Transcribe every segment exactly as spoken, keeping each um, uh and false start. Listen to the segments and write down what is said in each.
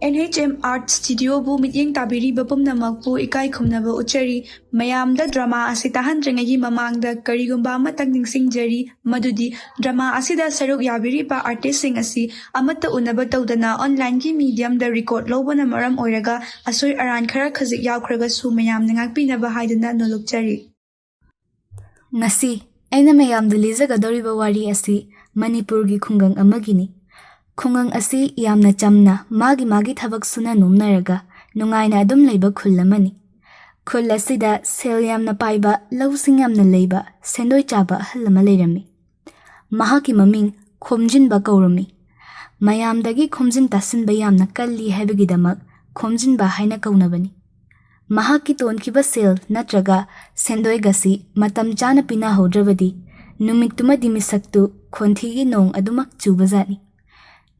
And H M art ꯁ꯭ꯇꯨꯗꯤꯑꯣꯕꯨ ꯃꯤꯠꯌꯦꯡ ꯇꯥꯕꯤꯔꯤꯕ ꯄꯨꯝꯅꯃꯛꯄꯨ ꯏꯀꯥꯏ ꯈꯨꯝꯅꯕ ꯎꯠꯆꯔꯤ꯫ ꯃꯌꯥꯝꯗ ꯗ꯭ꯔꯃꯥ ꯑꯁꯤ ꯇꯥꯍꯟꯗ꯭ꯔꯤꯉꯩꯒꯤ ꯃꯃꯥꯡꯗ ꯀꯔꯤꯒꯨꯝꯕ ꯑꯃꯇꯪ ꯅꯤꯡꯁꯤꯡꯖꯔꯤ, ꯃꯗꯨꯗꯤ ꯗ꯭ꯔꯃꯥ ꯑꯁꯤꯗ ꯁꯔꯨꯛ ꯌꯥꯕꯤꯔꯤꯕ ꯑꯥꯔꯇꯤꯁꯁꯤꯡ ꯑꯁꯤ ꯑꯃꯠꯇ ꯎꯅꯕ ꯇꯧꯗꯅ ꯑꯣꯟꯂꯥꯏꯟꯒꯤ ꯃꯤꯗꯤꯌꯝꯗ ꯔꯦꯀꯣꯔꯗ ꯂꯧꯕꯅ ꯃꯔꯝ ꯑꯣꯏꯔꯒ ꯑꯁꯣꯏ ꯑꯔꯥꯟ ꯈꯔ ꯈꯖꯤꯛ ꯌꯥꯎꯈ꯭ꯔꯒꯁꯨ ꯃꯌꯥꯝꯅ ꯉꯥꯛꯄꯤꯅꯕ ꯍꯥꯏꯗꯨꯅ ꯅꯣꯂꯨꯛꯆꯔꯤ꯫ ꯉꯁꯤ ꯑꯩꯅ ꯃꯌꯥꯝꯗ ꯂꯤꯖꯒꯗꯧꯔꯤꯕ ꯋꯥꯔꯤ ꯑꯁꯤ ꯃꯅꯤꯄꯨꯔꯒꯤ ꯈꯨꯡꯒꯪ ꯑꯃꯒꯤꯅꯤ꯫ ꯈꯨꯡꯒꯪ ꯑꯁꯤ ꯌꯥꯝꯅ ꯆꯝꯅ ꯃꯥꯒꯤ ꯃꯥꯒꯤ ꯊꯕꯛ ꯁꯨꯅ ꯅꯣꯝꯅꯔꯒ ꯅꯨꯡꯉꯥꯏꯅ ꯑꯗꯨꯝ ꯂꯩꯕ ꯈꯨꯜ ꯑꯃꯅꯤ꯫ ꯈꯨꯜ ꯑꯁꯤꯗ ꯁꯦꯜ ꯌꯥꯝꯅ ꯄꯥꯏꯕ, ꯂꯧꯁꯤꯡ ꯌꯥꯝꯅ ꯂꯩꯕ, ꯁꯦꯟꯗꯣꯏ ꯆꯥꯕ ꯑꯍꯜ ꯑꯃ ꯂꯩꯔꯝꯃꯤ꯫ ꯃꯍꯥꯛꯀꯤ ꯃꯃꯤꯡ ꯈꯣꯝꯖꯤꯟꯕ ꯀꯧꯔꯝꯃꯤ꯫ ꯃꯌꯥꯝꯗꯒꯤ ꯈꯣꯝꯖꯤꯟ ꯇꯥꯁꯤꯟꯕ ꯌꯥꯝꯅ ꯀꯜꯂꯤ ꯍꯥꯏꯕꯒꯤꯗꯃꯛ ꯈꯣꯝꯖꯤꯟꯕ ꯍꯥꯏꯅ ꯀꯧꯅꯕꯅꯤ꯫ ꯃꯍꯥꯛꯀꯤ ꯇꯣꯟꯈꯤꯕ ꯁꯦꯜ ꯅꯠꯇ꯭ꯔꯒ ꯁꯦꯟꯗꯣꯏꯒꯁꯤ ꯃꯇꯝ ꯆꯥꯅ ꯄꯤꯅꯍꯧꯗ꯭ꯔꯕꯗꯤ ꯅꯨꯃꯤꯠꯇꯨꯃꯗꯤ ꯃꯤꯁꯛꯇꯨ ꯈꯣꯟꯊꯤꯒꯤ ꯅꯣꯡ ꯑꯗꯨꯃꯛ ꯆꯨꯕꯖꯥꯠꯅꯤ꯫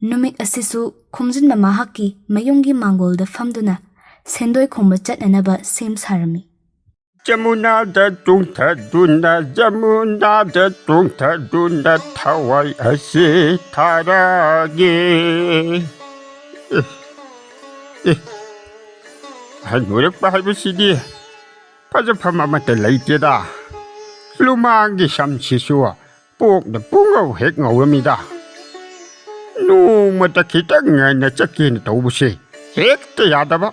ꯅꯨꯃꯤꯠ ꯑꯁꯤꯁꯨ ꯈꯣꯝꯖꯤꯟꯕ ꯃꯍꯥꯛꯀꯤ ꯃꯌꯨꯝꯒꯤ ꯃꯥꯡꯒꯣꯜꯗ ꯐꯝꯗꯨꯅ ꯁꯦꯟꯗꯣꯏ ꯈꯣꯝꯕ ꯆꯠꯅꯅꯕ ꯁꯦꯝ ꯁꯥꯔꯝꯃꯤ꯫ ꯖꯃꯨꯅꯥꯗ ꯇꯨꯡꯊꯗꯨꯅ, ꯖꯃꯨꯅꯥꯗ ꯇꯨꯡꯊꯗꯨꯅ ꯊꯋꯥꯏ ꯑꯁꯤ ꯊꯥꯔꯒꯦ꯫ ꯑꯦ, ꯑꯦ, ꯑꯍꯟ ꯑꯣꯏꯔꯛꯄ ꯍꯥꯏꯕꯁꯤꯗꯤ ꯐꯖꯐꯝ ꯑꯃꯠꯇ ꯂꯩꯇꯦꯗ꯫ ꯂꯨꯃꯥꯡꯒꯤ ꯁꯝꯁꯤꯁꯨ ꯄꯣꯛꯅ ꯄꯨꯡꯉꯧ ꯍꯦꯛ ꯉꯧꯔꯝꯃꯤꯗ꯫ ꯅꯣꯡꯃꯇ ꯈꯤꯇꯪ ꯉꯟꯅ ꯆꯠꯀꯦꯅ ꯇꯧꯕꯁꯦ ꯍꯦꯛꯇ ꯌꯥꯗꯕ꯫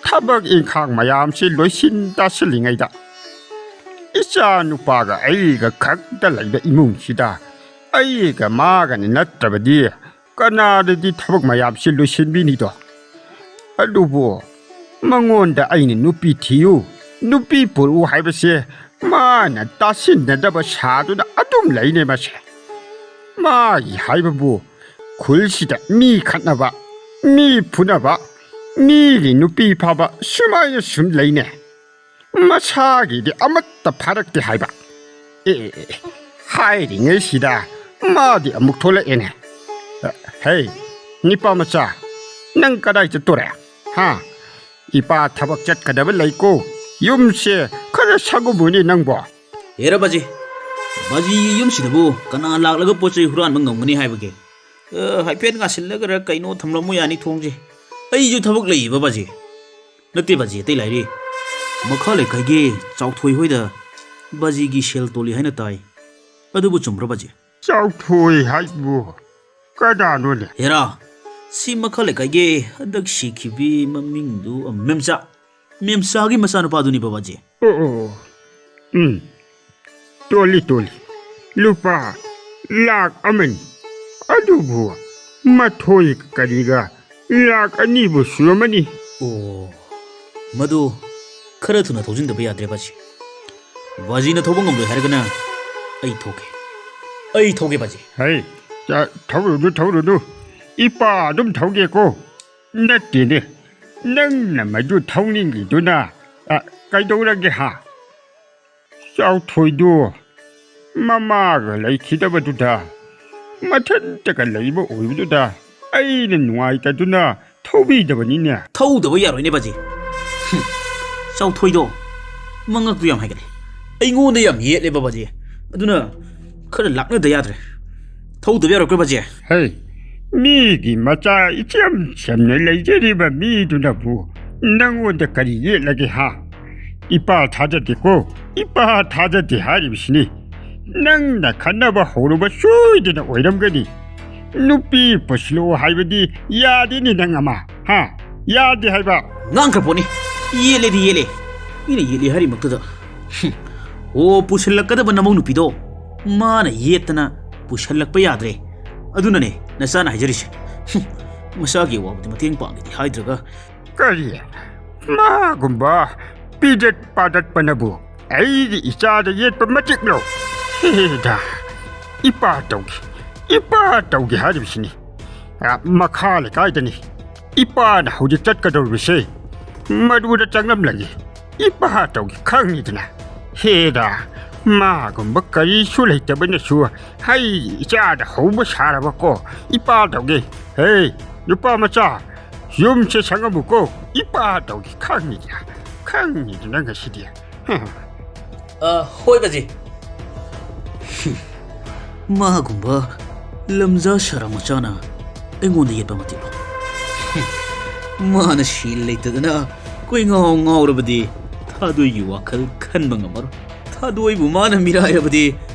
ꯊꯕꯛ ꯏꯪꯈꯥꯡ ꯃꯌꯥꯝꯁꯤ ꯂꯣꯏꯁꯤꯟ ꯇꯥꯁꯤꯜꯂꯤꯉꯩꯗ ꯏꯆꯥ ꯅꯨꯄꯥꯒ ꯑꯩꯒ ꯈꯛꯇ ꯂꯩꯕ ꯏꯃꯨꯡꯁꯤꯗ ꯑꯩꯒ ꯃꯥꯒꯅ ꯅꯠꯇ꯭ꯔꯕꯗꯤ ꯀꯅꯥꯗꯗꯤ ꯊꯕꯛ ꯃꯌꯥꯝꯁꯤ ꯂꯣꯏꯁꯤꯟꯕꯤꯅꯤꯗꯣ? ꯑꯗꯨꯕꯨ ꯃꯉꯣꯟꯗ ꯑꯩꯅ ꯅꯨꯄꯤ ꯊꯤꯌꯨ, ꯅꯨꯄꯤ ꯄꯨꯔꯛꯎ ꯍꯥꯏꯕꯁꯦ ꯃꯥꯅ ꯇꯥꯁꯤꯟꯅꯗꯕ ꯁꯥꯗꯨꯅ ꯑꯗꯨꯝ ꯂꯩꯅꯦ ꯃꯁꯦ꯫ ꯃꯥꯒꯤ ꯍꯥꯏꯕꯕꯨ ꯈꯨꯜꯁꯤꯗ ꯃꯤ ꯈꯠꯅꯕ, ꯃꯤ ꯐꯨꯅꯕ, ꯃꯤꯒꯤ ꯅꯨꯄꯤ ꯐꯥꯕ ꯁꯨꯃꯥꯏꯅ ꯁꯨꯝ ꯂꯩꯅꯦ꯫ ꯃꯁꯥꯒꯤꯗꯤ ꯑꯃꯠꯇ ꯐꯥꯔꯛꯇꯦ ꯍꯥꯏꯕ꯫ ꯑꯦ, ꯑꯦ, ꯑꯦ, ꯍꯥꯏꯔꯤꯉꯩꯁꯤꯗ ꯃꯥꯗꯤ ꯑꯃꯨꯛ ꯊꯣꯛꯂꯛꯑꯦꯅꯦ꯫ ꯍꯦ, ꯅꯤꯄꯥ ꯃꯆꯥ, ꯅꯪ ꯀꯗꯥꯏ ꯆꯠꯇꯣꯔꯦ? ꯍꯥ? ꯏꯄꯥ ꯊꯕꯛ ꯆꯠꯀꯗꯕ ꯂꯩꯀꯣ꯫ ꯌꯨꯝꯁꯦ ꯈꯔ ꯁꯪꯒꯨꯝꯕꯅꯤ ꯅꯪꯕꯣ꯫ ꯍꯦꯔ ꯕꯥꯖꯤ, ꯕꯥꯖꯤ ꯌꯨꯝꯁꯤꯗꯕꯨ ꯀꯅꯥ ꯂꯥꯛꯂꯒ ꯄꯣꯠ ꯆꯩ ꯍꯨꯔꯥꯟꯕ ꯉꯝꯒꯅꯤ ꯍꯥꯏꯕꯒꯦ? ꯑ, ꯍꯥꯏꯐꯦꯠ ꯉꯥꯁꯤꯜꯂꯒꯔ ꯀꯩꯅꯣ ꯊꯝꯂꯝꯃꯨ ꯌꯥꯅꯤ ꯊꯣꯡꯁꯦ꯫ ꯑꯩꯁꯨ ꯊꯕꯛ ꯂꯩꯌꯦꯕ ꯕꯥꯖꯤ꯫ ꯅꯠꯇꯦ ꯕꯥꯖꯤ, ꯑꯇꯩ ꯂꯥꯏꯔꯤ꯫ ꯃꯈꯥ ꯂꯩꯀꯥꯏꯒꯤ ꯆꯥꯎꯊꯣꯏ ꯍꯣꯏꯗ ꯕꯥꯖꯤꯒꯤ ꯁꯦꯜ ꯇꯣꯜꯂꯤ ꯍꯥꯏꯅ ꯇꯥꯏ꯫ ꯑꯗꯨꯕꯨ ꯆꯨꯝꯕ꯭ꯔꯣ ꯕꯥꯖꯤ? ꯆꯥꯎꯊꯣꯏ ꯍꯥꯏꯕꯨ ꯀꯅꯥꯅꯣꯅꯦ? ꯍꯦꯔꯥ, ꯁꯤ ꯃꯈꯥ ꯂꯩꯀꯥꯏꯒꯤ ꯍꯟꯗꯛ ꯁꯤꯈꯤꯕꯤ ꯃꯃꯤꯡꯗꯨ, ꯑ, ꯃꯦꯝꯆꯥ꯫ ꯃꯦꯝꯆꯥꯒꯤ ꯃꯆꯥꯅꯨꯄꯥꯗꯨꯅꯤ ꯕꯥꯕꯥꯖꯤ꯫ ꯑꯣ, ꯑꯣ, ꯑꯣ꯫ ꯎꯝ꯫ ꯇꯣꯜꯂꯤ, ꯇꯣꯜꯂꯤ꯫ ꯂꯨꯄꯥ ꯂꯥꯛ ꯑꯃꯅꯤ꯫ ꯑꯗꯨꯕꯨ ꯃꯊꯣꯏ ꯀꯔꯤꯒ ꯂꯥꯛ ꯑꯅꯤꯕꯨ ꯁꯨꯔꯝꯃꯅꯤ꯫ ꯑꯣ, ꯃꯗꯨ ꯈꯔ ꯊꯨꯅ ꯊꯧꯖꯤꯟꯗꯕ ꯌꯥꯗ꯭ꯔꯦ ꯕꯥꯖꯤ꯫ ꯕꯥꯖꯤꯅ ꯊꯧꯕ ꯉꯝꯂꯣꯏ ꯍꯥꯏꯔꯒꯅ ꯑꯩ ꯊꯧꯒꯦ꯫ ꯑꯩ ꯊꯧꯒꯦ ꯕꯥꯖꯤ꯫ ꯍꯩ, ꯆ-, ꯊꯧꯔꯨꯅꯨ, ꯊꯧꯔꯨꯅꯨ꯫ ꯏꯄꯥ ꯑꯗꯨꯝ ꯊꯧꯒꯦꯀꯣ꯫ ꯅꯠꯇꯦꯅꯦ, ꯅꯪꯅ ꯃꯗꯨ ꯊꯧꯅꯤꯡꯂꯤꯗꯨꯅ, ꯑ, ꯀꯩꯗꯧꯔꯒꯦ ꯍꯥ? ꯆꯥꯎꯊꯣꯏꯗꯨ ꯃꯃꯥꯒ ꯂꯩꯈꯤꯗꯕꯗꯨꯗ, ꯃꯊꯟꯇꯒ ꯂꯩꯕ ꯑꯣꯏꯕꯗꯨꯗ ꯑꯩꯅ ꯅꯨꯡꯉꯥꯏꯇꯗꯨꯅ ꯊꯧꯕꯤꯗꯕꯅꯤꯅꯦ꯫ ꯊꯧꯗꯕ ꯌꯥꯔꯣꯏꯅꯦ ꯕꯥꯖꯤ꯫ ꯍꯨꯝ, ꯆꯥꯎꯊꯣꯏꯗꯣ ꯃꯉꯛꯇꯨ ꯌꯥꯝ ꯍꯥꯏꯒꯠꯂꯦ꯫ ꯑꯩꯉꯣꯟꯗ ꯌꯥꯝ ꯌꯦꯠꯂꯦꯕ ꯕꯥꯖꯤ꯫ ꯑꯗꯨꯅ ꯈꯔ ꯂꯥꯛꯅꯗ ꯌꯥꯗ꯭ꯔꯦ꯫ ꯊꯧꯗꯕ ꯌꯥꯔꯣꯏꯀꯣ ꯕꯥꯖꯤ꯫ ꯍꯩ, ꯃꯤꯒꯤ ꯃꯆꯥ ꯏꯆꯝ ꯆꯝꯅ ꯂꯩꯖꯔꯤꯕ ꯃꯤꯗꯨꯅꯕꯨ ꯅꯪꯉꯣꯟꯗ ꯀꯔꯤ ꯌꯦꯠꯂꯒꯦ ꯍꯥ? ꯏꯄꯥ ꯊꯥꯖꯗꯦꯀꯣ, ꯏꯄꯥ ꯊꯥꯖꯗꯦ ꯍꯥꯏꯔꯤꯕꯁꯤꯅꯤ꯫ ꯅꯪꯅ ꯈꯠꯅꯕ ꯍꯧꯔꯨꯕ ꯁꯣꯏꯗꯅ ꯑꯣꯏꯔꯝꯒꯅꯤ꯫ ꯅꯨꯄꯤ ꯄꯨꯁꯤꯜꯂꯛꯑꯣ ꯍꯥꯏꯕꯗꯤ ꯌꯥꯗꯦꯅꯦ ꯅꯪ ꯑꯃ, ꯍꯥ? ꯌꯥꯗꯦ ꯍꯥꯏꯕ꯫ ꯉꯥꯡꯈ꯭ꯔ ꯄꯣꯠꯅꯤ꯫ ꯌꯦꯠꯂꯦꯗꯤ ꯌꯦꯠꯂꯦ꯫ ꯃꯤꯅ ꯌꯦꯠꯂꯦ ꯍꯥꯏꯔꯤꯃꯛꯇꯗ꯫ ꯍꯨꯝ꯫ ꯑꯣ, ꯄꯨꯁꯤꯜꯂꯛꯀꯗꯕ ꯅꯃꯧ ꯅꯨꯄꯤꯗꯣ ꯃꯥꯅ ꯌꯦꯠꯇꯅ ꯄꯨꯁꯜꯂꯛꯄ ꯌꯥꯗ꯭ꯔꯦ꯫ ꯑꯗꯨꯅꯅꯦ ꯅꯆꯥꯅ ꯍꯥꯏꯖꯔꯤꯁꯦ꯫ ꯍꯨꯝ꯫ ꯃꯆꯥꯒꯤ ꯑꯋꯥꯕꯗꯤ ꯃꯇꯦꯡ ꯄꯥꯡꯒꯦꯗꯤ ꯍꯥꯏꯗ꯭ꯔꯒ꯫ ꯀꯔꯤ? ꯃꯥꯒꯨꯝꯕ ꯄꯤꯗꯠ ꯄꯥꯗꯠꯄꯅꯕꯨ ꯑꯩꯒꯤ ꯏꯆꯥꯗ ꯌꯦꯠꯄ ꯃꯇꯤꯛꯂꯣ? ꯍꯦꯗꯥ, ꯏꯄꯥ ꯇꯧꯒꯦ, ꯏꯄꯥ ꯇꯧꯒꯦ ꯍꯥꯏꯔꯤꯕꯁꯤꯅꯤ꯫ ꯑ, ꯃꯈꯥ ꯂꯩꯀꯥꯏꯗꯅꯤ꯫ ꯏꯄꯥꯅ ꯍꯧꯖꯤꯛ ꯆꯠꯀꯗꯧꯔꯤꯕꯁꯦ ꯃꯗꯨꯗ ꯆꯪꯂꯝꯂꯒꯦ꯫ ꯏꯄꯥ ꯇꯧꯒꯦ ꯈꯪꯉꯤꯗꯅ꯫ ꯍꯦꯗꯥ, ꯃꯥꯒꯨꯝꯕ ꯀꯔꯤꯁꯨ ꯂꯩꯇꯕꯅꯁꯨ ꯑꯩ ꯏꯆꯥꯗ ꯍꯧꯕ ꯁꯥꯔꯕꯀꯣ꯫ ꯏꯄꯥ ꯇꯧꯒꯦ꯫ ꯍꯦ, ꯅꯨꯄꯥ ꯃꯆꯥ, ꯌꯨꯝꯁꯦ ꯁꯪꯉꯝꯃꯨꯀꯣ꯫ ꯏꯄꯥ ꯇꯧꯒꯦ ꯈꯪꯉꯤꯗꯅ, ꯈꯪꯉꯤꯗꯅ ꯉꯁꯤꯗꯤ꯫ ꯑ, ꯍꯣꯏ ꯕꯥꯖꯤ꯫ ꯍꯨꯝ, ꯃꯥꯒꯨꯝꯕ ꯂꯝꯖꯥ ꯁꯔꯥ ꯃꯆꯥꯅ ꯑꯩꯉꯣꯟꯗ ꯌꯦꯠꯄ ꯃꯇꯤꯛꯂꯣ? ꯍꯨꯝ, ꯃꯥꯅ ꯁꯦꯜ ꯂꯩꯇꯗꯅ ꯀꯣꯏꯉꯥꯎ ꯉꯥꯎꯔꯕꯗꯤ ꯊꯥꯗꯣꯏꯒꯤ ꯋꯥꯈꯜ ꯈꯟꯕ ꯉꯝꯃꯔꯣꯏ꯫ ꯊꯥꯗꯣꯏꯕꯨ ꯃꯥꯅ ꯃꯤꯔꯥꯏꯔꯕꯗꯤ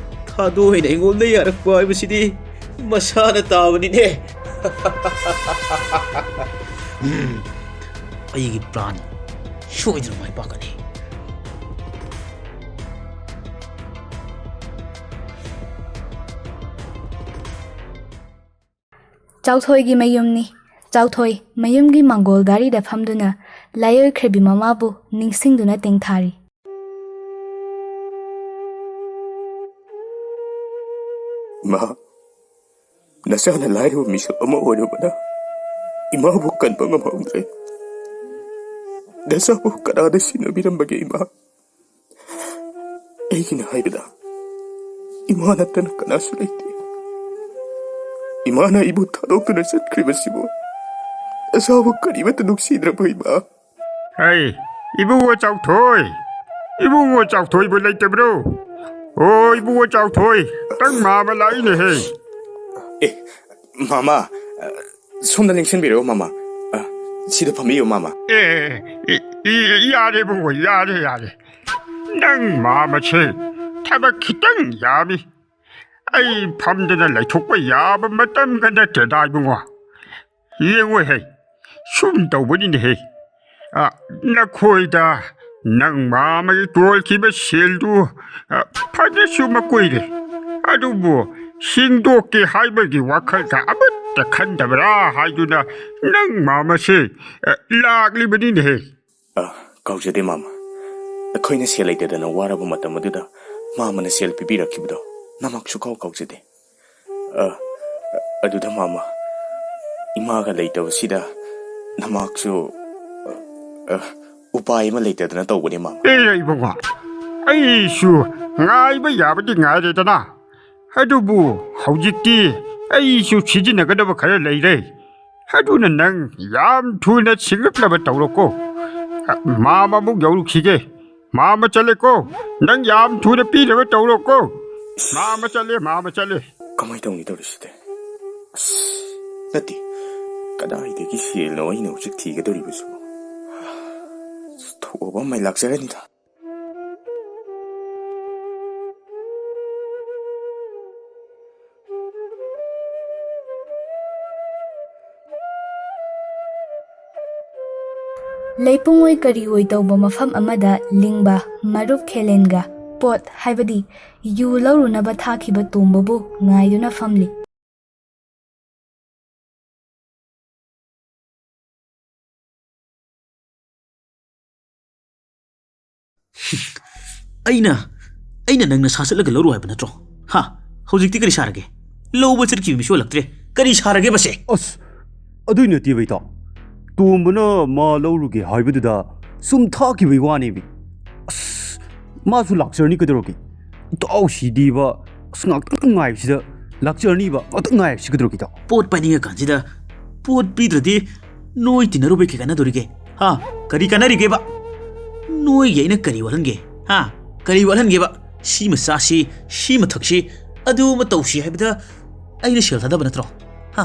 ꯊꯥꯗꯣꯏꯅ ꯑꯩꯉꯣꯟꯗ ꯌꯥꯔꯛꯄ ꯍꯥꯏꯕꯁꯤꯗꯤ ꯃꯁꯥꯅ ꯇꯥꯕꯅꯤꯅꯦ꯫ ꯎꯝ, ꯑꯩꯒꯤ ꯄ꯭ꯂꯥꯟ ꯁꯣꯏꯗꯅ ꯃꯥꯏ ꯄꯥꯛꯀꯅꯤ꯫ ꯆꯥꯎꯊꯣꯏꯒꯤ ꯃꯌꯨꯝꯅꯤ꯫ ꯆꯥꯎꯊꯣꯏ ꯃꯌꯨꯝꯒꯤ ꯃꯥꯡꯒꯣꯜ ꯚꯥꯔꯤꯗ ꯐꯝꯗꯨꯅ ꯂꯥꯏꯑꯣꯏꯈ꯭ꯔꯕꯤ ꯃꯃꯥꯕꯨ ꯅꯤꯡꯁꯤꯡꯗꯨꯅ ꯇꯦꯡꯊꯥꯔꯤ꯫ ꯏꯃꯥ, ꯅꯆꯥꯅ ꯂꯥꯏꯔꯕ ꯃꯤꯁꯛ ꯑꯃ ꯑꯣꯏꯔꯨꯕꯅ ꯏꯃꯥꯕꯨ ꯀꯟꯕ ꯉꯝꯍꯧꯗ꯭ꯔꯦ꯫ ꯅꯆꯥꯕꯨ ꯀꯅꯥꯗ ꯁꯤꯟꯅꯕꯤꯔꯝꯕꯒꯦ ꯏꯃꯥ? ꯑꯩꯒꯤꯅ ꯍꯥꯏꯕꯗ ꯏꯃꯥ ꯅꯠꯇꯅ ꯀꯅꯥꯁꯨ ꯂꯩꯇꯦ꯫ ꯏꯃꯥꯅ ꯑꯩꯕꯨ ꯊꯥꯗꯣꯛꯇꯨꯅ ꯆꯠꯈ꯭ꯔꯤꯕꯁꯤꯕꯨ ꯅꯆꯥꯕꯨ ꯀꯔꯤꯃꯠꯇ ꯅꯨꯡꯁꯤꯗ꯭ꯔꯕ ꯏꯃꯥ? ꯑꯩ, ꯏꯕꯨꯡꯉꯣ ꯆꯥꯎꯊꯣꯏ! ꯏꯕꯨꯡꯉꯣ ꯆꯥꯎꯊꯣꯏꯕꯨ ꯂꯩꯇꯕ꯭ꯔꯣ? ꯑꯣ, ꯏꯕꯨꯡꯉꯣ ꯆꯥꯎꯊꯣꯏ, ꯅꯪ ꯃꯥꯃ ꯂꯥꯛꯏꯅꯦꯍꯦ꯫ ꯑꯦ, ꯃꯥꯃ, ꯑ, ꯁꯣꯝꯗ ꯂꯦꯡꯁꯤꯟꯕꯤꯔꯛꯑꯣ ꯃꯥꯃ꯫ ꯑ, ꯁꯤꯗ ꯐꯝꯕꯤꯌꯨ ꯃꯥꯃ꯫ ꯑꯦ, ꯏ- ꯏ- ꯌꯥꯔꯦ ꯏꯕꯨꯡꯉꯣ, ꯌꯥꯔꯦ, ꯌꯥꯔꯦ꯫ ꯅꯪ ꯃꯥꯃꯁꯦ ꯊꯕꯛ ꯈꯤꯇꯪ ꯌꯥꯝꯃꯤ꯫ ꯑꯩ ꯐꯝꯗꯅ ꯂꯩꯊꯣꯛꯄ ꯌꯥꯕ ꯃꯇꯝꯒ ꯅꯠꯇꯦꯗ ꯏꯕꯨꯡꯉꯣ꯫ ꯌꯦꯡꯉꯣꯍꯦ, ꯁꯨꯝ ꯇꯧꯕꯅꯤꯅꯦꯍꯦ꯫ ꯑ, ꯅꯈꯣꯏꯗ ꯅꯪ ꯃꯥꯃꯒꯤ ꯇꯣꯜꯈꯤꯕ ꯁꯦꯜꯗꯨ, ꯑ, ꯐꯅꯁꯨ ꯃꯀꯨꯏꯔꯦ꯫ ꯑꯗꯨꯕꯨ ꯁꯤꯡꯗꯣꯛꯀꯦ ꯍꯥꯏꯕꯒꯤ ꯋꯥꯈꯜꯒ ꯑꯃꯠꯇ ꯈꯟꯗꯕ꯭ꯔꯥ ꯍꯥꯏꯗꯨꯅ ꯅꯪ ꯃꯥꯃꯁꯦ, ꯑ, ꯂꯥꯛꯂꯤꯕꯅꯤꯅꯦꯍꯦ꯫ ꯑ, ꯀꯥꯎꯖꯗꯦ ꯃꯥꯃ꯫ ꯑꯩꯈꯣꯏꯅ ꯁꯦꯜ ꯂꯩꯇꯗꯅ ꯋꯥꯔꯕ ꯃꯇꯝ ꯑꯗꯨꯗ ꯃꯥꯃꯅ ꯁꯦꯜ ꯄꯤꯕꯤꯔꯛꯈꯤꯕꯗꯣ ꯅꯃꯛ ꯁꯨꯀꯥꯎ ꯀꯥꯎꯖꯗꯦ꯫ ꯑ, ꯑꯗꯨꯗ ꯃꯥꯃ, ꯏꯃꯥꯒ ꯂꯩꯇꯕꯁꯤꯗ ꯅꯃꯛꯁꯨ, ꯑ, ꯑ, ꯎꯄꯥꯏ ꯑꯃ ꯂꯩꯇꯗꯅ ꯇꯧꯕꯅꯦ ꯃꯥꯃ꯫ ꯑꯦ ꯏꯕꯨꯡꯉꯣ, ꯑꯩꯁꯨ ꯉꯥꯏꯕ ꯌꯥꯕꯗꯤ ꯉꯥꯏꯔꯦꯗꯅ, ꯑꯗꯨꯕꯨ ꯍꯧꯖꯤꯛꯇꯤ ꯑꯩꯁꯨ ꯁꯤꯖꯤꯟꯅꯒꯗꯕ ꯈꯔ ꯂꯩꯔꯦ꯫ ꯑꯗꯨꯅ ꯅꯪ ꯌꯥꯝ ꯊꯨꯅ ꯁꯤꯡꯂꯛꯅꯕ ꯇꯧꯔꯣꯀꯣ꯫ ꯃꯥꯃ ꯑꯃꯨꯛ ꯌꯧꯔꯨꯈꯤꯒꯦ꯫ ꯃꯥꯃ ꯆꯠꯂꯦꯀꯣ꯫ ꯅꯪ ꯌꯥꯝ ꯊꯨꯅ ꯄꯤꯅꯕ ꯇꯧꯔꯣꯀꯣ꯫ ꯃꯥꯃ ꯆꯠꯂꯦ, ꯃꯥꯃ ꯆꯠꯂꯦ꯫ ꯀꯃꯥꯏꯅ ꯇꯧꯅꯤ ꯇꯧꯔꯤꯁꯤꯗꯤ? ꯑꯁ, ꯅꯠꯇꯦ, ꯀꯗꯥꯏꯗꯒꯤ ꯁꯦꯜꯅꯣ ꯑꯩꯅ ꯍꯧꯖꯤꯛ ꯊꯤꯒꯗꯧꯔꯤꯕꯁꯤꯕꯣ? ꯊꯣꯛꯑꯕ ꯑꯃ ꯂꯥꯛꯆꯔꯅꯤꯗ꯫ ꯂꯩꯄꯨꯡꯑꯣꯏ ꯀꯔꯤꯑꯣꯏ ꯇꯧꯕ ꯃꯐꯝ ꯑꯃꯗ ꯂꯤꯡꯕ ꯃꯔꯨꯞ ꯈꯦꯂꯦꯟꯒ ꯄꯣꯠ, ꯍꯥꯏꯕꯗꯤ ꯌꯨ ꯂꯧꯔꯨꯅꯕ ꯊꯥꯈꯤꯕ ꯇꯣꯝꯕꯕꯨ ꯉꯥꯏꯗꯨꯅ ꯐꯝꯂꯤ꯫ ꯑꯩꯅ, ꯑꯩꯅ ꯅꯪꯅ ꯁꯥ ꯆꯠꯂꯒ ꯂꯧꯔꯨ ꯍꯥꯏꯕ ꯅꯠꯇ꯭ꯔꯣ? ꯍꯥ? ꯍꯧꯖꯤꯛꯇꯤ ꯀꯔꯤ ꯁꯥꯔꯒꯦ? ꯂꯧꯕ ꯆꯠꯈꯤꯕ ꯃꯤꯁꯨ ꯍꯜꯂꯛꯇ꯭ꯔꯦ꯫ ꯀꯔꯤ ꯁꯥꯔꯒꯦ ꯃꯁꯦ? ꯑꯁ, ꯑꯗꯨꯏ ꯅꯠꯇꯦꯕ, ꯏꯇꯥꯎ꯫ ꯇꯣꯝꯕꯅ ꯃꯥ ꯂꯧꯔꯨꯒꯦ ꯍꯥꯏꯕꯗꯨꯗ ꯁꯨꯝ ꯊꯥꯈꯤꯕꯩ ꯋꯥꯅꯦꯃꯤ꯫ ꯑꯁ, ꯃꯥꯁꯨ ꯂꯥꯛꯆꯔꯅꯤ ꯀꯩꯗꯧꯔꯒꯦ? ꯏꯇꯥꯎꯁꯤꯗꯤꯕ, ꯑꯁ, ꯉꯥꯛꯇꯪ ꯉꯥꯏꯕꯁꯤꯗ ꯂꯥꯛꯆꯔꯅꯤꯕ, ꯉꯥꯛꯇꯪ ꯉꯥꯏꯕꯁꯤ ꯀꯩꯗꯧꯔꯒꯦ, ꯏꯇꯥꯎ? ꯄꯣꯠ ꯄꯥꯏꯅꯤꯡꯉꯀꯥꯟꯁꯤꯗ ꯄꯣꯠ ꯄꯤꯗ꯭ꯔꯗꯤ ꯅꯣꯏ ꯇꯤꯟꯅꯔꯨꯕꯩ ꯀꯩ ꯀꯥꯟꯅꯗꯣꯔꯤꯒꯦ? ꯍꯥ? ꯀꯔꯤ ꯀꯥꯟꯅꯔꯤꯒꯦꯕ? ꯅꯣꯏꯒꯤ ꯑꯩꯅ ꯀꯔꯤ ꯋꯥꯠꯍꯟꯒꯦ? ꯍꯥ? ꯀꯔꯤ ꯋꯥꯠꯍꯟꯒꯦꯕ? ꯁꯤꯃ ꯆꯥꯁꯤ, ꯁꯤꯃ ꯊꯛꯁꯤ, ꯑꯗꯨ ꯑꯃ ꯇꯧꯁꯤ ꯍꯥꯏꯕꯗ ꯑꯩꯅ ꯁꯦꯜ ꯊꯥꯗꯕ ꯅꯠꯇ꯭ꯔꯣ? ꯍꯥ?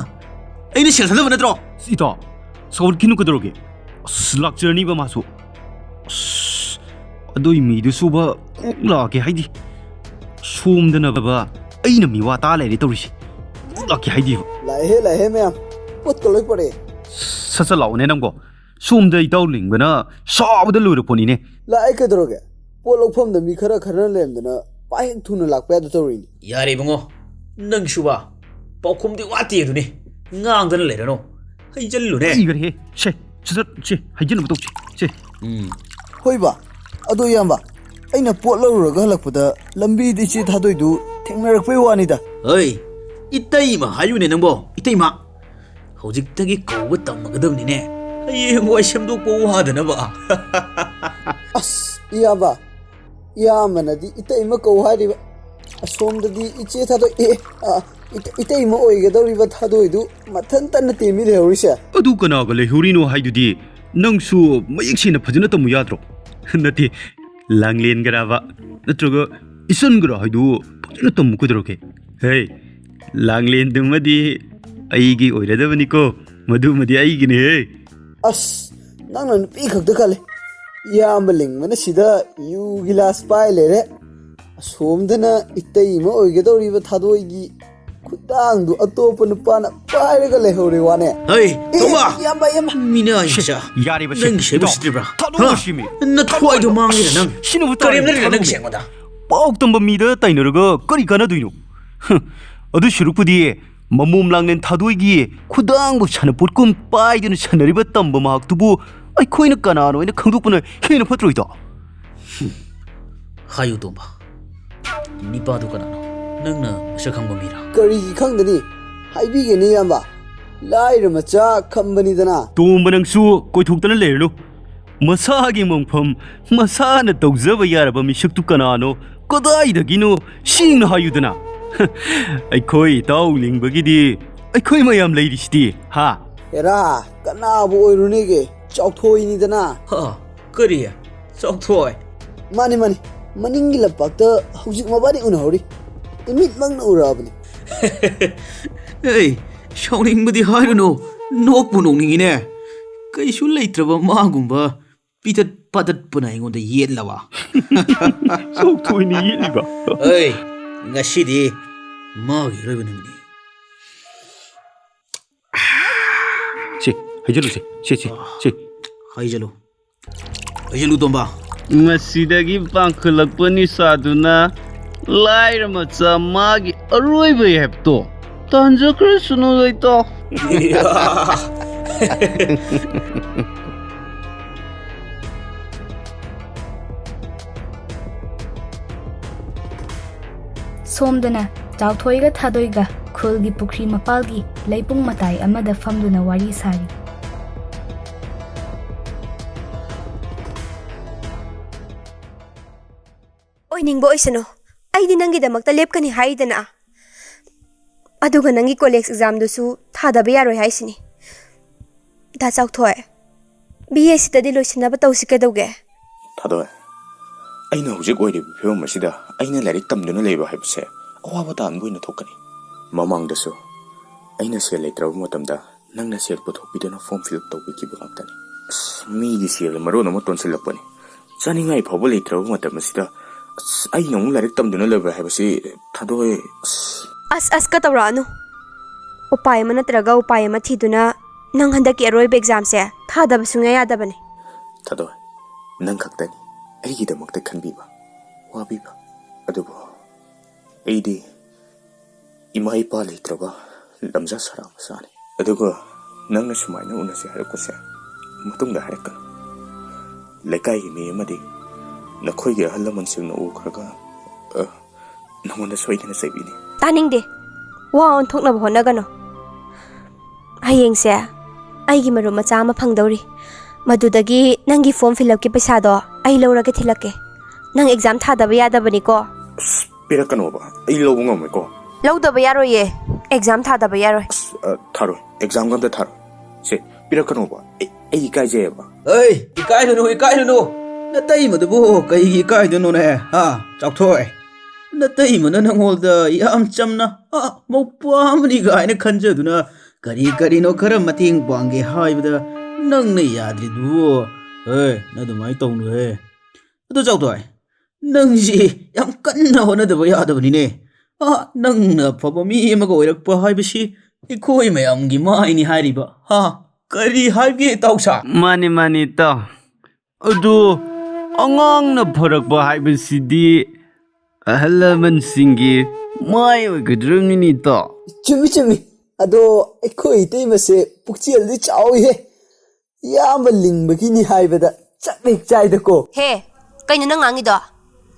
ꯑꯩꯅ ꯁꯦꯜ ꯊꯥꯗꯕ ꯅꯠꯇ꯭ꯔꯣ? ꯏꯇꯥꯎ, ꯁꯥꯎꯒꯠꯈꯤꯅꯨ ꯀꯩꯗꯧꯔꯒꯦ? ꯑꯁ, ꯂꯥꯛꯆꯔꯅꯤꯕ ꯃꯥꯁꯨ꯫ ꯑꯁ, ꯑꯗꯨꯏ ꯃꯤꯗꯨꯁꯨꯕ ꯀꯣꯛ ꯂꯥꯛꯀꯦ ꯍꯥꯏꯗꯤ꯫ ꯁꯣꯝꯗꯅꯕ ꯑꯩꯅ ꯃꯤꯋꯥ ꯇꯥ ꯂꯩꯔꯦ ꯇꯧꯔꯤꯁꯦ꯫ ꯀꯣꯛ ꯂꯥꯛꯀꯦ ꯍꯥꯏꯗꯤꯕ꯫ ꯂꯥꯛꯑꯦꯍꯦ, ꯂꯥꯛꯑꯦꯍꯦ ꯃꯌꯥꯝ꯫ ꯄꯣꯠꯀ ꯂꯣꯏ ꯄꯨꯔꯛꯑꯦ꯫ ꯁꯠ ꯁꯠ ꯂꯥꯛꯑꯣꯅꯦ ꯅꯪꯕꯣ꯫ ꯁꯣꯝꯗ ꯏꯇꯥꯎ ꯂꯤꯡꯕꯅ ꯁꯥꯎꯕꯗ ꯂꯣꯏꯔ ꯄꯣꯠꯅꯤꯅꯦ꯫ ꯂꯥꯛꯑꯦ ꯀꯩꯗꯧꯔꯒꯦ? ꯄꯣꯠ ꯂꯧꯐꯝꯗ ꯃꯤ ꯈꯔ ꯈꯟꯅ ꯂꯩꯔꯝꯗꯅ ꯄꯥꯛ ꯍꯦꯛ ꯊꯨꯅ ꯂꯥꯛꯄ ꯌꯥꯗ ꯇꯧꯔꯤꯅꯤ꯫ ꯌꯥꯔꯦ ꯏꯕꯨꯡꯉꯣ, ꯅꯪꯁꯨꯕ ꯄꯥꯎꯈꯨꯝꯗꯤ ꯋꯥꯠꯇꯦ ꯑꯗꯨꯅꯤ꯫ ꯉꯥꯡꯗꯅ ꯂꯩꯔꯅꯨ꯫ ꯍꯩꯖꯜꯂꯨꯅꯦ꯫ ꯏꯒꯔꯦꯍꯦ꯫ ꯁꯦ, ꯁꯠ ꯁꯠ, ꯁꯦ, ꯍꯩꯖꯤꯟꯅꯕ ꯇꯧꯁꯦ꯫ ꯁꯦ꯫ ꯎꯝ꯫ ꯍꯣꯏꯕ, ꯑꯗꯣ ꯏꯌꯥꯝꯕ, ꯑꯩꯅ ꯄꯣꯠ ꯂꯧꯔꯨꯔꯒ ꯍꯜꯂꯛꯄꯗ ꯂꯝꯕꯤꯗ ꯏꯆꯦ ꯊꯥꯗꯣꯏꯗꯨ ꯊꯦꯡꯅꯔꯛꯄꯩ ꯋꯥꯅꯤꯗ꯫ ꯍꯩ, ꯏꯇꯩꯃ ꯍꯥꯏꯌꯨꯅꯦ ꯅꯪꯕꯣ, ꯏꯇꯩꯃ꯫ ꯍꯧꯖꯤꯛꯇꯒꯤ ꯀꯧꯕ ꯇꯝꯃꯒꯗꯕꯅꯤꯅꯦ, ꯍꯌꯦꯡꯋꯥꯏ ꯁꯦꯝꯗꯣꯛꯄ ꯋꯥꯗꯅꯕ꯫ ꯑꯁ, ꯏꯌꯥꯝꯕ, ꯏꯌꯥꯝꯕꯅꯗꯤ ꯏꯇꯩꯃ ꯀꯧ ꯍꯥꯏꯔꯤꯕ, ꯑꯁꯣꯝꯗꯗꯤ ꯏꯆꯦ ꯊꯥꯗꯣꯏ, ꯑꯦ, ꯑ, ꯏꯇ-, ꯏꯇꯩꯃ ꯑꯣꯏꯒꯗꯧꯔꯤꯕ ꯊꯥꯗꯣꯏꯗꯨ ꯃꯊꯟꯇ ꯅꯠꯇꯦꯃꯤ ꯂꯩꯍꯧꯔꯤꯁꯦ꯫ ꯑꯗꯨ ꯀꯅꯥꯒ ꯂꯩꯍꯧꯔꯤꯅꯣ ꯍꯥꯏꯗꯨꯗꯤ ꯅꯪꯁꯨ ꯃꯌꯦꯛ ꯁꯦꯡꯅ ꯐꯖꯅ ꯇꯝꯃꯨ ꯌꯥꯗ꯭ꯔꯣ? ꯅꯠꯇꯦ, ꯂꯥꯡꯂꯦꯟꯒꯔꯥꯕ ꯅꯠꯇ꯭ꯔꯒ ꯏꯆꯟꯒꯔꯥ ꯍꯥꯏꯗꯨ ꯐꯖꯅ ꯇꯝꯃꯨ ꯀꯩꯗꯧꯔꯒꯦ? ꯍꯦ, ꯂꯥꯡꯂꯦꯟꯗꯨꯃꯗꯤ ꯑꯩꯒꯤ ꯑꯣꯏꯔꯗꯕꯅꯤꯀꯣ꯫ ꯃꯗꯨꯃꯗꯤ ꯑꯩꯒꯤꯅꯦꯍꯦ꯫ ꯑꯁ, ꯅꯪꯅ ꯅꯨꯄꯤ ꯈꯛꯇ ꯈꯜꯂꯦ꯫ ꯏꯌꯥꯝꯕ ꯂꯤꯡꯕꯅ ꯁꯤꯗ ꯌꯨ ꯒꯤꯂꯥꯁ ꯄꯥꯏ ꯂꯩꯔꯦ꯫ ꯑꯁꯣꯝꯗꯅ ꯏꯇꯩꯃ ꯑꯣꯏꯒꯗꯧꯔꯤꯕ ꯊꯥꯗꯣꯏꯒꯤ ꯈꯨꯗꯥꯡꯗꯨ ꯑꯇꯣꯞꯄ ꯅꯨꯄꯥꯅ ꯄꯥꯏꯔꯒ ꯂꯩꯍꯧꯔꯦ ꯋꯥꯅꯦ꯫ ꯍꯩ, ꯑꯦ, ꯇꯣꯝꯕ! ꯏꯌꯥꯝꯕ, ꯏꯌꯥꯝꯕ! ꯃꯤꯅ ꯍꯥꯏꯁꯦ ꯌꯥꯔꯦꯕ ꯁꯤ꯫ ꯅꯪꯒꯤ ꯁꯦꯝꯕ ꯏꯇꯥꯎ, ꯁꯤꯠꯇ꯭ꯔꯤꯕ꯭ꯔꯥ? ꯊꯥꯗꯣꯛꯑꯣ ꯍꯥ? ꯁꯤꯃꯤ꯫ ꯅꯊ꯭ꯋꯥꯏꯗꯣ ꯃꯥꯡꯉꯤꯔ ꯅꯪ? ꯁꯤꯅꯕꯨ ꯇꯥꯔꯦ, ꯀꯔꯦꯝꯅꯔꯤꯔ ꯅꯪ ꯊꯥꯗꯣꯛꯑꯣ꯫ ꯁꯦꯡꯕꯗ? ꯄꯥꯎ ꯇꯝꯕ ꯃꯤꯗ ꯇꯥꯏꯅꯔꯒ ꯀꯔꯤ ꯀꯥꯟꯅꯗꯣꯏꯅꯣ? ꯍ, ꯑꯗꯨ ꯁꯔꯨꯛꯄꯨꯗꯤ ꯃꯃꯣꯝ ꯂꯥꯡꯂꯦꯟ ꯊꯥꯗꯣꯏꯒꯤ ꯈꯨꯗꯥꯡꯕꯨ ꯁꯥꯟꯅꯄꯣꯠꯀꯨꯝ ꯄꯥꯏꯗꯨꯅ ꯁꯥꯟꯅꯔꯤꯕ ꯇꯝꯕ ꯃꯍꯥꯛꯇꯨꯕꯨ ꯑꯩꯈꯣꯏꯅ ꯀꯅꯥꯅꯣ ꯍꯥꯏꯅ ꯈꯪꯗꯣꯛꯄꯅ ꯍꯦꯟꯅ ꯐꯠꯇ꯭ꯔꯣꯏꯗꯣ? ꯍꯥꯏꯌꯨ ꯇꯣꯝꯕ, ꯅꯤꯄꯥꯗꯨ ꯀꯅꯥꯅꯣ? ꯅꯪꯅ ꯃꯁꯛ ꯈꯪꯕ ꯃꯤꯔꯥ? ꯀꯔꯤꯒꯤ ꯈꯪꯗꯅꯤ? ꯍꯥꯏꯕꯤꯒꯦꯅꯦ ꯏꯌꯥꯝꯕ, ꯂꯥꯏꯔ ꯃꯆꯥ ꯈꯝꯕꯅꯤꯗꯅ꯫ ꯇꯣꯝꯕ, ꯅꯪꯁꯨ ꯀꯣꯏꯊꯣꯛꯇꯅ ꯂꯩꯔꯅꯨ꯫ ꯃꯁꯥꯒꯤ ꯃꯪꯐꯝ ꯃꯁꯥꯅ ꯇꯧꯖꯕ ꯌꯥꯔꯕ ꯃꯤꯁꯛꯇꯨ ꯀꯅꯥꯅꯣ, ꯀꯗꯥꯏꯗꯒꯤꯅꯣ, ꯁꯦꯡꯅ ꯍꯥꯏꯌꯨꯗꯅ꯫ ꯑꯩꯈꯣꯏ ꯏꯇꯥꯎ ꯂꯤꯡꯕꯒꯤꯗꯤ ꯑꯩꯈꯣꯏ ꯃꯌꯥꯝ ꯂꯩꯔꯤꯁꯤꯗꯤ, ꯍꯥ? ꯍꯦꯔꯥ, ꯀꯅꯥꯕꯨ ꯑꯣꯏꯔꯨꯅꯦꯒꯦ? ꯆꯥꯎꯊꯣꯏꯅꯤꯗꯅ꯫ ꯍꯥ, ꯀꯔꯤ? ꯆꯥꯎꯊꯣꯏ? ꯃꯥꯅꯤ, ꯃꯥꯅꯤ, ꯃꯅꯤꯡꯒꯤ ꯂꯝꯄꯥꯛꯇ ꯍꯧꯖꯤꯛ ꯃꯕꯥꯅꯤ ꯎꯅꯍꯧꯔꯤ꯫ ꯏꯃꯤꯠꯃꯛꯅ ꯎꯔꯛꯑꯕꯅꯤ꯫ ꯑꯩ ꯁꯥꯎꯅꯤꯡꯕꯗꯤ ꯍꯥꯏꯔꯨꯅꯨ, ꯅꯣꯛꯄꯨ ꯅꯣꯛꯅꯤꯡꯉꯤꯅꯦ꯫ ꯀꯩꯁꯨ ꯂꯩꯇ꯭ꯔꯕ ꯃꯥꯒꯨꯝꯕ ꯄꯤꯇꯠ ꯄꯥꯇꯠꯄꯅ ꯑꯩꯉꯣꯟꯗ ꯌꯦꯠꯂꯕ? ꯆꯥꯎꯊꯣꯏꯅ ꯌꯦꯠꯂꯤꯕ? ꯑꯩ, ꯉꯁꯤꯗꯤ ꯃꯥꯒꯤ ꯑꯔꯣꯏꯕ ꯅꯨꯃꯤꯠꯅꯤ꯫ ꯁꯤ, ꯍꯩꯖꯜꯂꯨꯁꯦ꯫ ꯁꯤ, ꯁꯤ, ꯁꯤ꯫ ꯍꯩꯖꯜꯂꯨ꯫ ꯍꯩꯖꯜꯂꯨ, ꯇꯣꯝꯕ꯫ ꯉꯁꯤꯗꯒꯤ ꯄꯥꯡꯈꯠꯂꯛꯄ ꯅꯤꯁꯥꯗꯨꯅ ꯂꯥꯏꯔ ꯃꯆꯥ ꯃꯥꯒꯤ ꯑꯔꯣꯏꯕ ꯍꯥꯏꯕꯗꯣ ꯇꯥꯟꯖꯈ꯭ꯔꯁꯅꯨ, ꯂꯩꯇꯥꯎ꯫ ꯁꯣꯝꯗꯅ ꯆꯥꯎꯊꯣꯏꯒ ꯊꯥꯗꯣꯏꯒ ꯈꯨꯜꯒꯤ ꯄꯨꯈ꯭ꯔꯤ ꯃꯄꯥꯜꯒꯤ ꯂꯩꯄꯨꯡ ꯃꯇꯥꯏ ꯑꯃꯗ ꯐꯝꯗꯨꯅ ꯋꯥꯔꯤ ꯁꯥꯔꯤ꯫ ꯑꯣꯏꯅꯤꯡꯕ ꯑꯣꯏꯁꯅꯨ, ꯑꯩꯗꯤ ꯅꯪꯒꯤꯗꯃꯛꯇ ꯂꯦꯞꯀꯅꯤ ꯍꯥꯏꯗꯅ꯫ ꯑꯗꯨꯒ ꯅꯪꯒꯤ ꯀꯣꯂꯦꯖ ꯑꯦꯛꯖꯥꯝꯗꯨꯁꯨ ꯊꯥꯗꯕ ꯌꯥꯔꯣꯏ ꯍꯥꯏꯁꯤꯅꯤ꯫ ꯗꯥ ꯆꯥꯎꯊꯣꯏ, ꯕꯤ ꯑꯦ ꯁꯤꯗꯗꯤ ꯂꯣꯏꯁꯤꯟꯅꯕ ꯇꯧꯁꯤ ꯀꯩꯗꯧꯒꯦ? ꯊꯥꯗꯣꯏ, ꯑꯩꯅ ꯍꯧꯖꯤꯛ ꯑꯣꯏꯔꯤꯕ ꯐꯤꯕꯝ ꯑꯁꯤꯗ ꯑꯩꯅ ꯂꯥꯏꯔꯤꯛ ꯇꯝꯗꯨꯅ ꯂꯩꯕ ꯍꯥꯏꯕꯁꯦ ꯑꯋꯥꯕ ꯇꯥꯍꯟꯕ ꯑꯣꯏꯅ ꯊꯣꯛꯀꯅꯤ꯫ ꯃꯃꯥꯡꯗꯁꯨ ꯑꯩꯅ ꯁꯦꯜ ꯂꯩꯇ꯭ꯔꯕ ꯃꯇꯝꯗ ꯅꯪꯅ ꯁꯦꯜ ꯄꯨꯊꯣꯛꯄꯤꯗꯨꯅ form fill up ꯇꯧꯕꯤꯈꯤꯕ ꯉꯥꯛꯇꯅꯤ꯫ ꯑꯁ, ꯃꯤꯒꯤ ꯁꯦꯜꯅ ꯃꯔꯣꯟ ꯑꯃ ꯇꯣꯟꯁꯤꯜꯂꯛꯄꯅꯤ꯫ ꯆꯥꯅꯤꯡꯉꯥꯏ ꯐꯥꯎꯕ ꯂꯩꯇ꯭ꯔꯕ ꯃꯇꯝ ꯑꯁꯤꯗ, ꯑꯁ, ꯑꯩꯅ ꯑꯃꯨꯛ ꯂꯥꯏꯔꯤꯛ ꯇꯝꯗꯨꯅ ꯂꯩꯕ ꯍꯥꯏꯕꯁꯤ ꯊꯥꯗꯣꯛꯑꯦ꯫ ꯑꯁ, ꯑꯁ, ꯑꯁ, ꯀ ꯇꯧꯔꯛꯑꯅꯨ꯫ ꯎꯄꯥꯏ ꯑꯃ ꯅꯠꯇ꯭ꯔꯒ ꯎꯄꯥꯏ ꯑꯃ ꯊꯤꯗꯨꯅ ꯅꯪ ꯍꯟꯗꯛꯀꯤ ꯑꯔꯣꯏꯕ examꯁꯦ ꯊꯥꯗꯕ ꯁꯨꯡꯌꯥ ꯌꯥꯗꯕꯅꯤ꯫ ꯊꯥꯗꯣꯛꯑꯦ꯫ ꯅꯪ ꯈꯛꯇꯅꯤ ꯑꯩꯒꯤꯗꯃꯛꯇ ꯈꯟꯕꯤꯕ, ꯋꯥꯕꯤꯕ꯫ ꯑꯗꯨꯕꯨ ꯑꯩꯗꯤ ꯏꯃꯥ ꯏꯄꯥ ꯂꯩꯇ꯭ꯔꯕ ꯂꯝꯖꯥ ꯁꯔꯥ ꯃꯆꯥꯅꯤ꯫ ꯑꯗꯨꯒ ꯅꯪꯅ ꯁꯨꯃꯥꯏꯅ ꯎꯅꯁꯦ ꯍꯥꯏꯔꯛꯄꯁꯦ ꯃꯇꯨꯡꯗ ꯍꯥꯏꯔꯛꯀꯅꯨ꯫ ꯂꯩꯀꯥꯏꯒꯤ ꯃꯤ ꯑꯃꯗꯤ ꯅꯈꯣꯏꯒꯤ ꯑꯍꯜ ꯂꯃꯟꯁꯤꯡꯅ ꯎꯈ꯭ꯔꯒ, ꯑ, ꯅꯉꯣꯟꯗ ꯁꯣꯏꯗꯅ ꯆꯩꯕꯤꯅꯤ꯫ ꯇꯥꯅꯤꯡꯗꯦ꯫ ꯋꯥ ꯑꯣꯟꯊꯣꯛꯅꯕ ꯍꯣꯠꯅꯒꯅꯨ꯫ ꯍꯌꯦꯡꯁꯦ ꯑꯩꯒꯤ ꯃꯔꯨꯞ ꯃꯆꯥ ꯑꯃ ꯐꯪꯗꯧꯔꯤ꯫ ꯃꯗꯨꯗꯒꯤ ꯅꯪꯒꯤ form fill upꯀꯤ ꯄꯩꯁꯥꯗꯣ ꯑꯩ ꯂꯧꯔꯒ ꯊꯤꯜꯂꯛꯀꯦ꯫ ꯅꯪ exam ꯊꯥꯗꯕ ꯌꯥꯗꯕꯅꯤꯀꯣ꯫ ꯑꯁ, ꯄꯤꯔꯛꯀꯅꯣꯕ, ꯑꯩ ꯂꯧꯕ ꯉꯝꯃꯣꯏꯀꯣ꯫ ꯂꯧꯗꯕ ꯌꯥꯔꯣꯏꯌꯦ, exam ꯊꯥꯗꯕ ꯌꯥꯔꯣꯏ꯫ ꯑꯁ, ꯑ, ꯊꯥꯔꯣꯏ, examꯒ ꯑꯝꯇ ꯊꯥꯔꯣꯏ꯫ ꯁꯦ, ꯄꯤꯔꯛꯀꯅꯣꯕ, ꯑꯩ, ꯑꯩ ꯏꯀꯥꯏꯖꯩꯌꯦꯕ꯫ ꯑꯩ, ꯏꯀꯥꯏꯔꯨꯅꯨ, ꯏꯀꯥꯏꯔꯨꯅꯨ꯫ ꯅꯇꯩꯃꯗꯨꯕꯨ ꯀꯩꯒꯤ ꯏꯀꯥꯏꯗꯣꯏꯅꯣꯅꯦ, ꯍꯥ, ꯆꯥꯎꯊꯣꯏ? ꯅꯇꯩꯃꯅ ꯅꯉꯣꯟꯗ ꯌꯥꯝ ꯆꯝꯅ, ꯑ, ꯃꯧꯄ꯭ꯋꯥ ꯑꯃꯅꯤ ꯀꯥꯏꯅ ꯈꯟꯖꯗꯨꯅ ꯀꯔꯤ ꯀꯔꯤꯅꯣ ꯈꯔ ꯃꯇꯦꯡ ꯄꯥꯡꯒꯦ ꯍꯥꯏꯕꯗ ꯅꯪꯅ ꯌꯥꯗ꯭ꯔꯤꯗꯨꯕꯨ? ꯑꯦ, ꯅꯪ ꯑꯗꯨꯃꯥꯏꯅ ꯇꯧꯅꯨꯍꯦ꯫ ꯑꯗꯨ ꯆꯥꯎꯊꯣꯏ, ꯅꯪꯁꯤ ꯌꯥꯝ ꯀꯟꯅ ꯍꯣꯠꯅꯗꯕ ꯌꯥꯗꯕꯅꯤꯅꯦ꯫ ꯑ, ꯅꯪꯅ ꯑꯐꯕ ꯃꯤ ꯑꯃꯒ ꯑꯣꯏꯔꯛꯄ ꯍꯥꯏꯕꯁꯤ ꯑꯩꯈꯣꯏ ꯃꯌꯥꯝꯒꯤ ꯃꯥꯏꯅꯤ ꯍꯥꯏꯔꯤꯕ꯫ ꯍꯥ? ꯀꯔꯤ ꯍꯥꯏꯒꯦ, ꯏꯇꯥꯎꯁꯥ? ꯃꯥꯅꯤ, ꯃꯥꯅꯤ, ꯏꯇꯥꯎ꯫ ꯑꯗꯨ ꯑꯉꯥꯡꯅ ꯐꯔꯛꯄ ꯍꯥꯏꯕꯁꯤꯗꯤ ꯑꯍꯜ ꯂꯃꯟꯁꯤꯡꯒꯤ ꯃꯥꯏ ꯑꯣꯏꯒꯗ꯭ꯔꯕꯅꯤꯅꯦ, ꯏꯇꯥꯎ꯫ ꯆꯨꯝꯃꯤ, ꯆꯨꯝꯃꯤ꯫ ꯑꯗꯣ ꯑꯩꯈꯣꯏ ꯏꯇꯩꯃꯁꯦ ꯄꯨꯛꯆꯦꯜꯗꯤ ꯆꯥꯎꯏꯍꯦ꯫ ꯏꯌꯥꯝꯕ ꯂꯤꯡꯕꯒꯤꯅꯤ ꯍꯥꯏꯕꯗ ꯆꯞ ꯍꯦꯛ ꯆꯥꯏꯗꯀꯣ꯫ ꯍꯦ, ꯀꯩꯅꯣ ꯅꯪ ꯉꯥꯡꯉꯤꯗꯣ?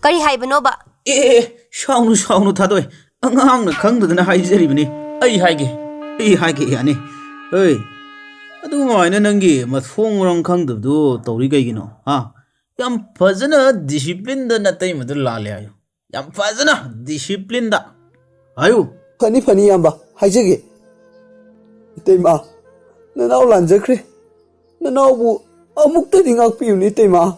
ꯀꯔꯤ ꯍꯥꯏꯕꯅꯣꯕ? ꯑꯦ, ꯑꯦ, ꯑꯦ, ꯁꯥꯎꯅꯨ, ꯁꯥꯎꯅꯨ, ꯊꯥꯗꯣꯏ꯫ ꯑꯉꯥꯡꯅ ꯈꯪꯗꯗꯅ ꯍꯥꯏꯖꯔꯤꯕꯅꯤ꯫ ꯑꯩ ꯍꯥꯏꯒꯦ, ꯑꯩ ꯍꯥꯏꯒꯦ, ꯌꯥꯅꯤ꯫ ꯍꯣꯏ, ꯑꯗꯨꯃꯥꯏꯅ ꯅꯪꯒꯤ ꯃꯊꯣꯡ ꯃꯔꯝ ꯈꯪꯗꯕꯗꯨ ꯇꯧꯔꯤ ꯀꯩꯒꯤꯅꯣ? ꯍꯥ? ꯌꯥꯝ ꯐꯖꯅ displine ꯅꯇꯩꯃꯗꯨ ꯂꯥꯜꯂꯦ ꯍꯥꯏꯌꯨ꯫ ꯌꯥꯝ ꯐꯖꯅ displine ꯍꯥꯏꯌꯨ꯫ ꯐꯅꯤ, ꯐꯅꯤ, ꯏꯌꯥꯝꯕ, ꯍꯥꯏꯖꯒꯦ꯫ ꯏꯇꯩꯃ, ꯅꯅꯥꯎ ꯂꯥꯟꯖꯈ꯭ꯔꯦ꯫ ꯅꯅꯥꯎꯕꯨ ꯑꯃꯨꯛꯇꯗꯤ ꯉꯥꯛꯄꯤꯌꯨꯅꯦ, ꯏꯇꯩꯃ꯫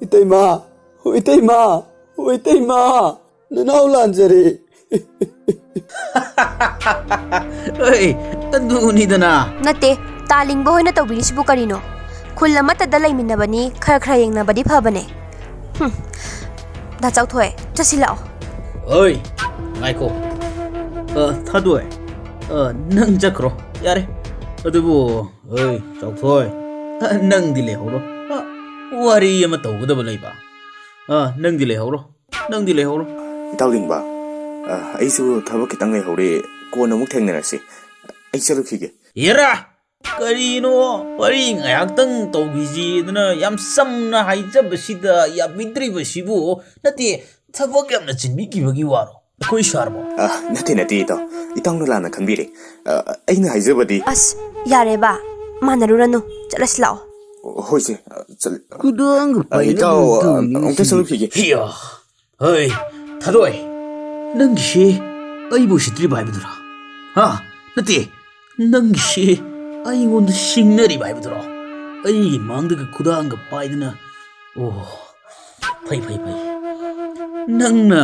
ꯏꯇꯩꯃ, ꯍꯣ ꯏꯇꯩꯃ, ꯍꯣ ꯏꯇꯩꯃ, ꯅꯅꯥꯎ ꯂꯥꯟꯖꯔꯦ꯫ ꯍꯣꯏ, ꯑꯗꯨꯅꯤꯗꯅ꯫ ꯅꯠꯇꯦ, ꯇꯥ ꯂꯤꯡꯕ ꯍꯣꯏꯅ ꯇꯧꯕꯤꯔꯤꯁꯤꯕꯨ ꯀꯔꯤꯅꯣ? ꯈꯨꯜ ꯑꯃꯠꯇꯗ ꯂꯩꯃꯤꯟꯅꯕꯅꯤ, ꯈꯔ ꯈꯔ ꯌꯦꯡꯅꯕꯗꯤ ꯐꯕꯅꯦ꯫ ꯍꯨꯝ꯫ ꯗꯥ ꯆꯥꯎꯊꯣꯏ, ꯆꯠꯁꯤꯜꯂꯛꯑꯣ꯫ ꯍꯣꯏ, ꯉꯥꯏꯈꯣ꯫ ꯑ, ꯊꯥꯗꯣꯏ꯫ ꯑ, ꯅꯪ ꯆꯠꯈ꯭ꯔꯣ꯫ ꯌꯥꯔꯦ꯫ ꯑꯗꯨꯕꯨ, ꯍꯣꯏ, ꯆꯥꯎꯊꯣꯏ꯫ ꯑ, ꯅꯪꯗꯤ ꯂꯩꯍꯧꯔꯣ꯫ ꯑ, ꯋꯥꯔꯤ ꯑꯃ ꯇꯧꯒꯗꯕ ꯂꯩꯕ꯫ ꯑ, ꯅꯪꯗꯤ ꯂꯩꯍꯧꯔꯣ꯫ ꯅꯪꯗꯤ ꯂꯩꯍꯧꯔꯣ꯫ ꯏꯇꯥꯎ ꯂꯤꯡꯕ, ꯑ, ꯑꯩꯁꯨ ꯊꯕꯛ ꯈꯤꯇꯪ ꯂꯩꯍꯧꯔꯦ꯫ ꯀꯣꯟꯅ ꯑꯃꯨꯛ ꯊꯦꯡꯅꯔꯁꯤ꯫ ꯑꯩ ꯆꯠꯂꯨꯈꯤꯒꯦ꯫ ꯍꯦꯔꯥ! ꯀꯔꯤꯅꯣ? ꯋꯥꯔꯤ ꯉꯥꯏꯍꯥꯛꯇꯪ ꯇꯧꯈꯤꯁꯤꯗꯅ ꯌꯥꯝ ꯆꯝꯅ ꯍꯥꯏꯖꯕꯁꯤꯗ ꯌꯥꯕꯤꯗ꯭ꯔꯤꯕꯁꯤꯕꯨ? ꯅꯠꯇꯦ, ꯊꯕꯛ ꯌꯥꯝꯅ ꯆꯤꯟꯕꯤꯈꯤꯕꯒꯤ ꯋꯥꯔꯣ? ꯑꯩꯈꯣꯏ ꯁꯥꯔꯕꯣ? ꯑ, ꯅꯠꯇꯦ, ꯅꯠꯇꯦ, ꯏꯇꯥꯎ꯫ ꯏꯇꯥꯎꯅ ꯂꯥꯟꯅ ꯈꯟꯕꯤꯔꯦ꯫ ꯑ, ꯑꯩꯅ ꯍꯥꯏꯖꯕꯗꯤ ꯑꯁ, ꯌꯥꯔꯦꯕ꯫ ꯃꯥꯟꯅꯔꯨꯔꯅꯨ꯫ ꯆꯠꯂꯁꯤ ꯂꯥꯛꯑꯣ꯫ ꯍꯣꯏꯁꯦ, ꯑ, ꯆꯠ-, ꯈꯨꯗꯥꯡꯒ ꯑ, ꯏꯇꯥꯎ, ꯑ, ꯄꯥꯏꯅꯗꯅ ꯑꯃꯨꯛꯇ ꯇꯧꯔꯤꯁꯤ꯫ ꯆꯠꯂꯨꯈꯤꯒꯦ꯫ ꯍꯤꯌꯥ! ꯍꯩ, ꯊꯥꯗꯣꯏ! ꯅꯪꯒꯤꯁꯤ ꯑꯩꯕꯨ ꯎꯁꯤꯠꯇ꯭ꯔꯤꯕ ꯍꯥꯏꯕꯗꯨꯔꯥ? ꯍꯥ? ꯅꯠꯇꯦ, ꯅꯪꯒꯤꯁꯤ ꯑꯩꯉꯣꯟꯗ ꯁꯤꯡꯅꯔꯤꯕ ꯍꯥꯏꯕꯗꯨꯔꯣ? ꯑꯩꯒꯤ ꯃꯥꯡꯗꯒ ꯈꯨꯗꯥꯡꯒ ꯄꯥꯏꯗꯅ, ꯑꯣ, ꯐꯩ, ꯐꯩ, ꯐꯩ꯫ ꯅꯪꯅ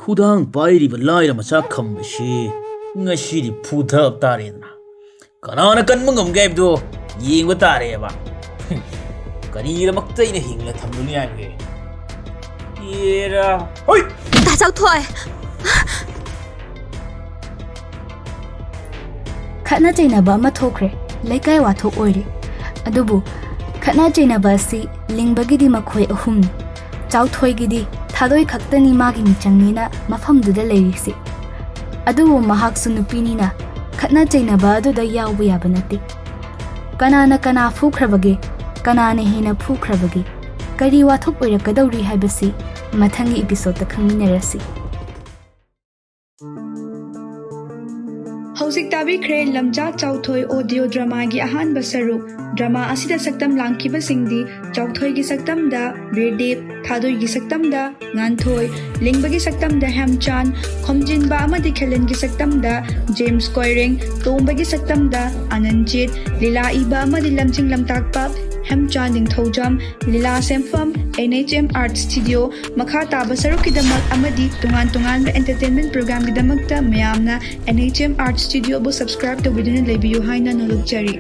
ꯈꯨꯗꯥꯡ ꯄꯥꯏꯔꯤꯕ ꯂꯥꯏꯔ ꯃꯆꯥ ꯈꯝꯕꯁꯤ ꯉꯁꯤꯗꯤ ꯐꯨꯊꯕ ꯇꯥꯔꯦꯗꯅ꯫ ꯀꯅꯥꯅ ꯀꯟꯕ ꯉꯝꯒꯦ ꯍꯥꯏꯕꯗꯨ ꯌꯦꯡꯕ ꯇꯥꯔꯦꯕ꯫ ꯀꯔꯤꯒꯤꯗꯃꯛꯇ ꯑꯩꯅ ꯍꯤꯡꯅ ꯊꯝꯂꯨꯅꯤ ꯍꯥꯏꯕꯒꯦ? ꯌꯦꯔꯥ! ꯍꯣꯏ! ꯗꯥ ꯆꯥꯎꯊꯣꯏ! ꯈꯠꯅ ꯆꯩꯅꯕ ꯑꯃ ꯊꯣꯛꯈ꯭ꯔꯦ꯫ ꯂꯩꯀꯥꯏ ꯋꯥꯊꯣꯛ ꯑꯣꯏꯔꯦ꯫ ꯑꯗꯨꯕꯨ ꯈꯠꯅ ꯆꯩꯅꯕ ꯑꯁꯤ ꯂꯤꯡꯕꯒꯤꯗꯤ ꯃꯈꯣꯏ ꯑꯍꯨꯝꯅꯤ꯫ ꯆꯥꯎꯊꯣꯏꯒꯤꯗꯤ ꯊꯥꯗꯣꯏ ꯈꯛꯇꯅꯤ ꯃꯥꯒꯤ ꯃꯤꯆꯪꯅꯤꯅ ꯃꯐꯝꯗꯨꯗ ꯂꯩꯔꯤꯁꯤ꯫ ꯑꯗꯨꯕꯨ ꯃꯍꯥꯛꯁꯨ ꯅꯨꯄꯤꯅꯤꯅ ꯈꯠꯅ ꯆꯩꯅꯕ ꯑꯗꯨꯗ ꯌꯥꯎꯕ ꯌꯥꯕ ꯅꯠꯇꯦ꯫ ꯀꯅꯥꯅ ꯀꯅꯥ ꯐꯨꯈ꯭ꯔꯕꯒꯦ? ꯀꯅꯥꯅ ꯍꯦꯟꯅ ꯐꯨꯈ꯭ꯔꯕꯒꯦ? ꯀꯔꯤ ꯋꯥꯊꯣꯛ ꯑꯣꯏꯔꯛꯀꯗꯧꯔꯤ ꯍꯥꯏꯕꯁꯤ ꯃꯊꯪꯒꯤ episode ꯇ ꯈꯪꯃꯤꯟꯅꯔꯁꯤ꯫ ꯍꯧꯖꯤꯛ ꯇꯥꯕꯤꯈ꯭ꯔꯦ ꯂꯝꯖꯥ ꯆꯥꯎꯊꯣꯏ audio drama ꯒꯤ ꯑꯍꯥꯟꯕ ꯁꯔꯨꯛ꯫ Drama ꯑꯁꯤꯗ ꯁꯛꯇꯝ ꯂꯥꯡꯈꯤꯕꯁꯤꯡꯗꯤ ꯆꯥꯎꯊꯣꯏꯒꯤ ꯁꯛꯇꯝꯗ ꯕꯤꯔꯗꯤꯞ, ꯊꯥꯗꯣꯏꯒꯤ ꯁꯛꯇꯝꯗ ꯉꯥꯟꯊꯣꯏ, ꯂꯤꯡꯕꯒꯤ ꯁꯛꯇꯝꯗ ꯍꯦꯝꯆꯥꯟ, ꯈꯣꯝꯖꯤꯟꯕ ꯑꯃꯗꯤ ꯈꯦꯂꯦꯟꯒꯤ ꯁꯛꯇꯝꯗ ꯖꯦꯝꯁ ꯀꯣꯏꯔꯦꯡ, ꯇꯣꯝꯕꯒꯤ ꯁꯛꯇꯝꯗ ꯑꯅꯟꯖꯤꯠ, ꯂꯤꯂꯥ ꯏꯕ ꯑꯃꯗꯤ ꯂꯝꯖꯤꯡ ꯂꯝꯇꯥꯛꯄ ꯍꯦꯝꯆꯥꯟ ꯅꯤꯡꯊꯧꯖꯝ, ꯂꯤꯂꯥ ꯁꯦꯝꯐꯝ, NHM Art Studio, ꯃꯈꯥ ꯇꯥꯕ ꯁꯔꯨꯛꯀꯤꯗꯃꯛ ꯑꯃꯗꯤ ꯇꯣꯉꯥꯟ ꯇꯣꯉꯥꯟꯕ entertainment programꯒꯤꯗꯃꯛꯇ ꯃꯌꯥꯝꯅ NHM Art Studioꯕꯨ subscribe ꯇꯧꯕꯤꯗꯨꯅ ꯂꯩꯕꯤꯌꯨ ꯍꯥꯏꯅ ꯅꯣꯂꯨꯛꯆꯔꯤ꯫